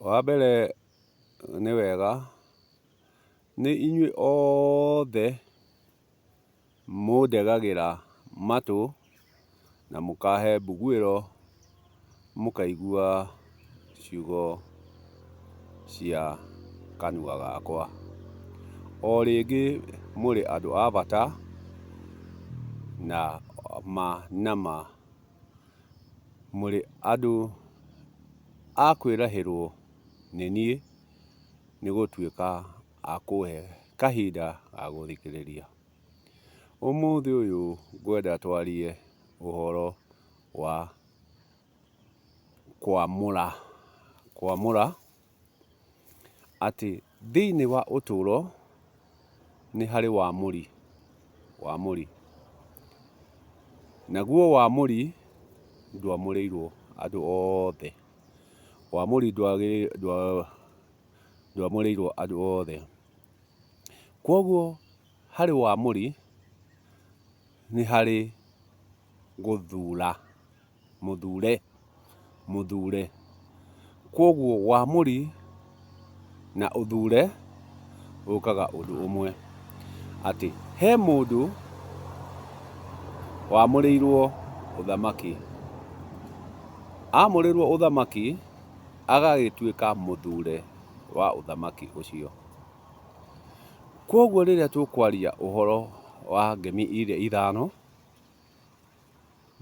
Wa mbere nĩ wega, nĩ inyuĩ othe mũndegagĩra matũ na mũkahe mbuguĩro mũkaigua ciugo cia kanua gakwa. O rĩngĩ mũrĩ andũ a bata na ma na ma mũrĩ andũ a kwĩrahĩrwo nĩ niĩ nĩ gũtuĩka a kũhe kahinda ga gũthikĩrĩria. Ũmũthĩ ũyũ ngwenda twarie ũhoro wa kwamũra, kwamũra atĩ thĩiniĩ wa ũtũro nĩ harĩ wamũri, wamũri. Naguo wamũri ndwamũrĩirwo andũ othe, wamũri ndwamũrĩirwo andũ othe. Kwoguo harĩ wamũri nĩ harĩ gũthura, mũthure, mũthure. Kwoguo wamũri na ũthure ũkaga ũndũ ũmwe, atĩ he mũndũ wamũrĩirwo ũthamaki, amũrĩrwo ũthamaki agagĩtuĩka mũthure wa ũthamaki ũcio. Kwoguo rĩrĩa tũkwaria ũhoro wa ngemi iria ithano,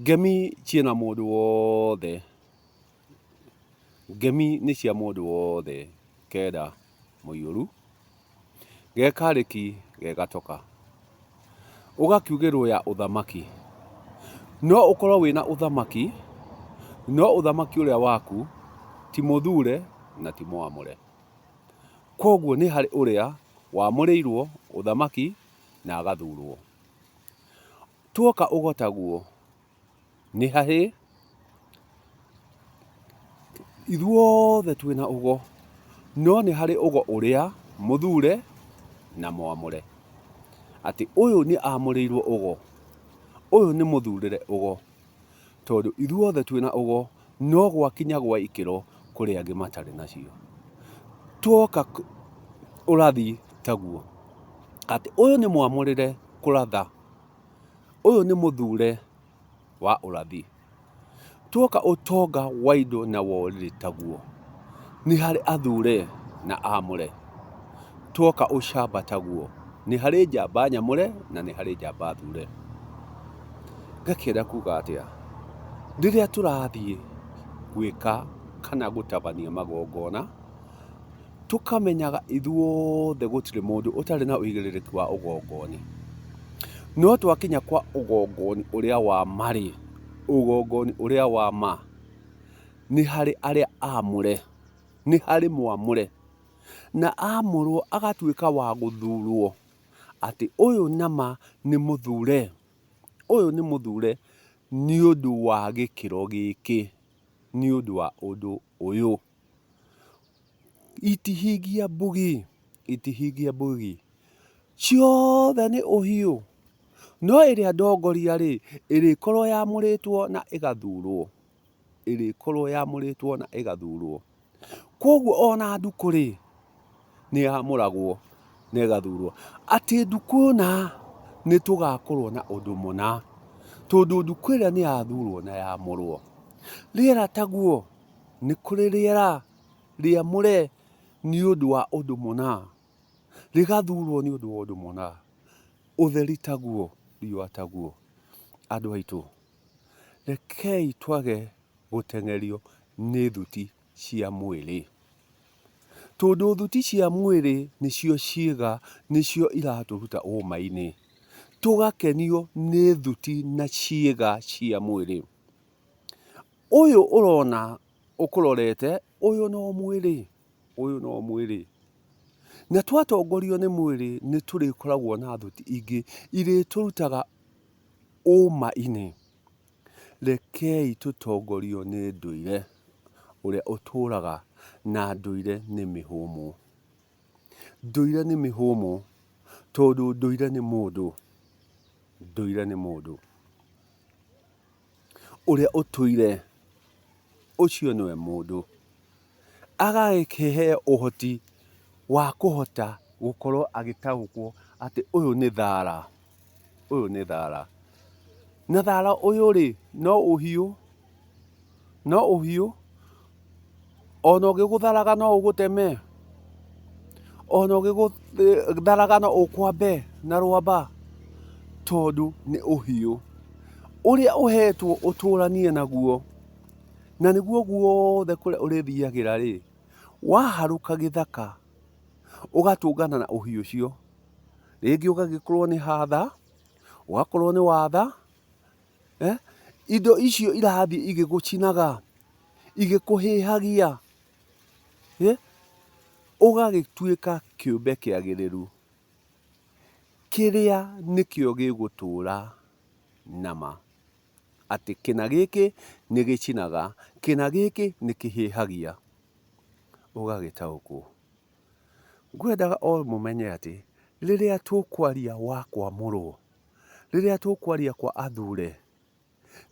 ngemi ciĩna mũndũ wothe, ngemi nĩ cia mũndũ wothe kenda mũiyũru, ge karĩki ge gatoka. Ũgakiugĩrwo ya ũthamaki, no ũkorwo wĩna ũthamaki, no ũthamaki ũrĩa waku ti mũthure na ti mwamũre. Kwoguo nĩ harĩ ũrĩa wamũrĩirwo ũthamaki na agathurwo. Tuoka ũgotaguo nĩ hahĩ, ithuothe twĩna ũgo, no nĩ harĩ ũgo ũrĩa mũthure na mwamũre. Atĩ ũyũ nĩ amũrĩirwo ũgo, ũyũ nĩ mũthurĩre ũgo. Tondũ ithuothe twĩna ũgo, no gwakinya gwa ikĩro kũrĩ angĩ matarĩ nacio. Tuoka ũrathi taguo, atĩ ũyũ nĩ mwamũrĩre kũratha, ũyũ nĩ mũthure wa ũrathi. Tuoka ũtonga wa indo na worĩrĩ taguo, nĩ harĩ athure na amũre. Tuoka ũcamba taguo, nĩ harĩ njamba nyamũre na nĩ harĩ njamba thure. Ngakĩenda kuga atĩa? Rĩrĩa tũrathiĩ gwĩka kana gũtabania magongona, tũkamenyaga ithuothe gũtirĩ mũndũ ũtarĩ na ũigĩrĩrĩki wa ũgongoni. No twakinya kwa ũgongoni ũrĩa wa ma-rĩ, ũgongoni ũrĩa wa ma, nĩ harĩ arĩa amũre, nĩ harĩ mwamũre, na amũrwo agatuĩka wa gũthurwo atĩ ũyũ nama nĩ mũthure, ũyũ nĩ mũthure nĩ ũndũ wa gĩkĩro gĩkĩ, nĩ ũndũ wa ũndũ ũyũ. Itihingia mbugi, itihingia mbugi, ciothe nĩ ũhiũ, no ĩrĩa ndongoria rĩ, ĩrĩkorwo yamũrĩtwo na ĩgathurwo, ĩrĩkorwo yamũrĩtwo na ĩgathurwo. Kwoguo ona ndukũ rĩ, nĩ yamũragwo na ĩgathurwo, atĩ ndukũ na nĩ tũgakorwo na ũndũ mũna, tondũ ndukũ ĩrĩa nĩ yathurwo na yamũrwo. Rĩera taguo, nĩ kũrĩ rĩera rĩamũre nĩ ũndũ wa ũndũ mũna, rĩgathurwo nĩ ũndũ wa ũndũ mũna. Ũtheri taguo, riũa taguo. Andũ aitũ, rekei twage gũteng'erio nĩ thuti cia mwĩrĩ. Tondũ thuti cia mwĩrĩ nĩcio ciĩga, nĩcio iratũruta ũma-inĩ. Tũgakenio nĩ thuti na ciĩga cia mwĩrĩ. Ũyũ ũrona ũkũrorete, ũyũ no mwĩrĩ, ũyũ no mwĩrĩ. Na twatongorio nĩ mwĩrĩ nĩ tũrĩkoragwo na thuti ingĩ irĩtũrutaga ũma-inĩ. Rekei tũtongorio nĩ ndũire ũrĩa ũtũraga na ndũire nĩ mĩhũmũ. Ndũire nĩ mĩhũmũ tondũ ndũire nĩ mũndũ, ndũire nĩ mũndũ. Ũrĩa ũtũire ũcio nĩwe mũndũ. Agagĩkĩheo ũhoti wa kũhota gũkorwo agĩtaũkwo atĩ ũyũ nĩ thara, ũyũ nĩ thara. Na thara ũyũ rĩ, no ũhiũ, no ũhiũ, ona ũgĩgũtharaga no ũgũteme, ona ũgĩgũtharaga no ũkwambe na rwamba, tondũ nĩ ũhiũ. Ũrĩa ũhetwo ũtũranie naguo, na nĩguo guothe kũrĩa ũrĩthiagĩra rĩ, waharũka gĩthaka, ũgatũngana na ũhiũ ũcio, rĩngĩ ũgagĩkorwo nĩ hatha, ũgakorwo nĩ watha, indo icio irathiĩ igĩgũcinaga, igĩkũhĩhagia, ũgagĩtuĩka kĩũmbe kĩagĩrĩru, kĩrĩa nĩkĩo gĩgũtũra nama. Atĩ kĩna gĩkĩ nĩ gĩcinaga, kĩna gĩkĩ nĩ kĩhĩhagia, ũgagĩtaũkwo. Ngwendaga o mũmenye atĩ rĩrĩa tũkwaria wa kwamũrwo, rĩrĩa tũkwaria kwa athure,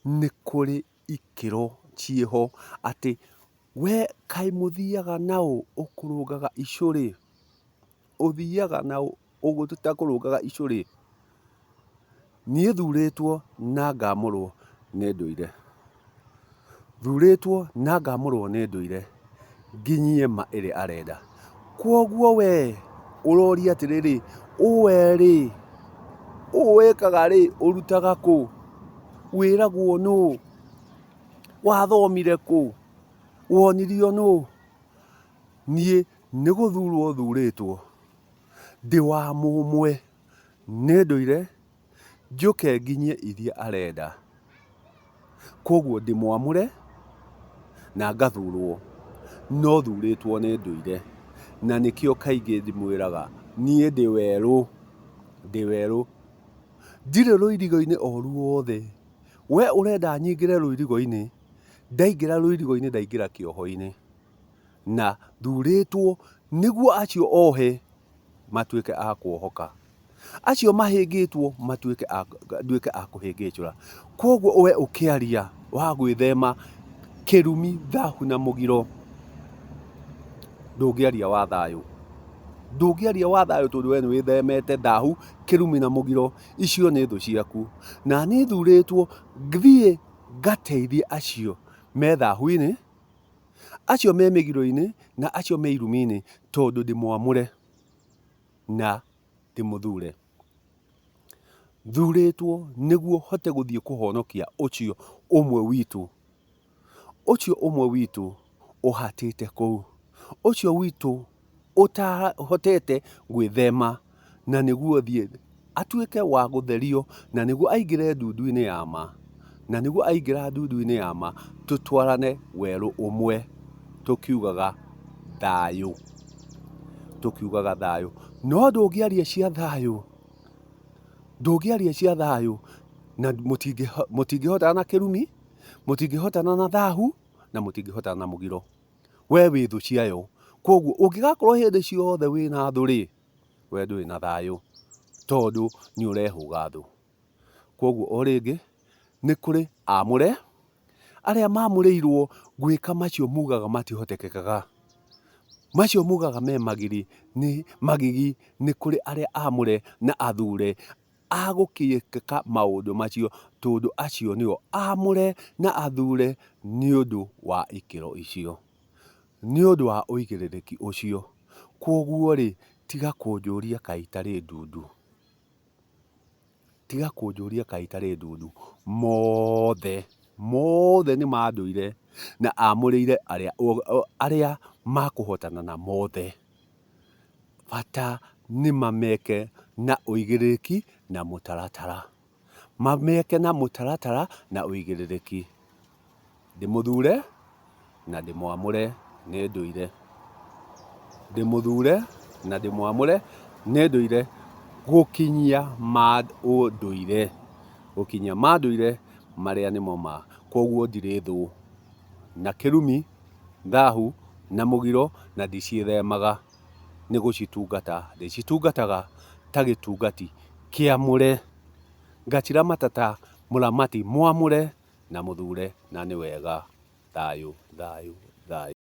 nĩ kũrĩ ikĩro ciĩho atĩ we kaĩ mũthiaga naũ ũkũrũngaga icũrĩ, ũthiaga naũ ũtakũrũngaga icũrĩ? Niĩ thurĩtwo na ngamũrwo nĩ ndũire. Thurĩtwo na ngamũrwo nĩ ndũire nginyie ma ĩrĩa arenda. Kwoguo we ũroria atĩrĩrĩ, ũ we rĩ, ũũ wĩkaga rĩ, ũrutaga kũ? Wĩragwo nũ? Wathomire kũ? Wonirio nũ? Niĩ nĩ gũthurwo thurĩtwo, ndĩ wa mũmwe nĩ ndũire njũke nginyie iria arenda. Kwoguo ndĩ mwamũre na ngathurwo, no thurĩtwo nĩ ndũire. Na nĩkĩo kaingĩ ndĩmwĩraga niĩ ndĩ werũ, ndĩ werũ. Ndirĩ rũirigo-inĩ o ruothe. We ũrenda nyingĩre rũirigo-inĩ, ndaingĩra rũirigo-inĩ ndaingĩra kĩoho-inĩ. Na thurĩtwo nĩguo acio ohe matuĩke a kuohoka, acio mahĩngĩtwo matuĩke a, nduĩke a kũhĩngĩcũra. Kwoguo we ũkĩaria wa gwĩthema kĩrumi, thahu na mũgiro, ndũngĩaria wa thayũ. Ndũngĩaria wa thayũ tondũ we nĩ wĩthemete thahu, kĩrumi na mũgiro, icio nĩ thũ ciaku. Na niĩ thurĩtwo thiĩ ngateithie acio me thahu-inĩ, acio me mĩgiro-inĩ na acio me irumi-inĩ, tondũ ndĩ mwamũre na ndĩ mũthure. Thurĩtwo nĩguo hote gũthiĩ kũhonokia ũcio ũmwe witũ, ũcio ũmwe witũ ũhatĩte kũu, ũcio witũ ũtahotete gwĩthema, na nĩguo thiĩ atuĩke wa gũtherio, na nĩguo aingĩre ndundu-inĩ ya ma, na nĩguo aingĩra ndundu-inĩ ya ma, tũtwarane werũ ũmwe tũkiugaga thayũ, tũkiugaga thayũ. No ndũngĩaria cia thayũ, ndũngĩaria cia thayũ na mũtingĩhotana na kĩrumi, mũtingĩhotana na thahu, na mũtingĩhotana na mũgiro. We wĩ thũ ciayo. Kwoguo ũngĩgakorwo hĩndĩ ciothe wĩna thũ rĩ, we ndũrĩ na thayũ tondũ nĩ ũrehũga thũ. Kwoguo o rĩngĩ nĩ kũrĩ amũre, arĩa mamũrĩirwo gwĩka macio mugaga matihotekekaga, macio mugaga me magigi, nĩ magigi, nĩ kũrĩ arĩa amũre na athure a gũkĩka maũndũ macio, tondũ acio nĩo amũre na athure nĩ ũndũ wa ikĩro icio, nĩ ũndũ wa ũigĩrĩrĩki ũcio. Kwoguo rĩ, tiga kũnjũria kaĩ itarĩ ndundu, tiga kũnjũria kaĩ itarĩ ndundu, mothe, mothe nĩ ma ndũire na amũrĩire arĩa, arĩa makũhotana na mothe. Bata nĩ mameke na ũigĩrĩrĩki na mũtaratara. Mameke na mũtaratara na ũigĩrĩrĩki. Ndĩmũthure na ndĩmwamũre nĩ ndũire. Ndĩmũthure na ndĩmwamũre nĩ ndũire gũkinyia ma ũndũire. Gũkinyia ma ndũire marĩa nĩmo ma. Kwoguo ndirĩ thũ na kĩrumi, thahu na mũgiro na ndiciĩthemaga. Nĩ gũcitungata ndĩcitungataga ta gĩtungati kĩamũre. Ngaciramata ta mũramati mwamũre na mũthure na nĩ wega. Thayũ, thayũ, thayũ.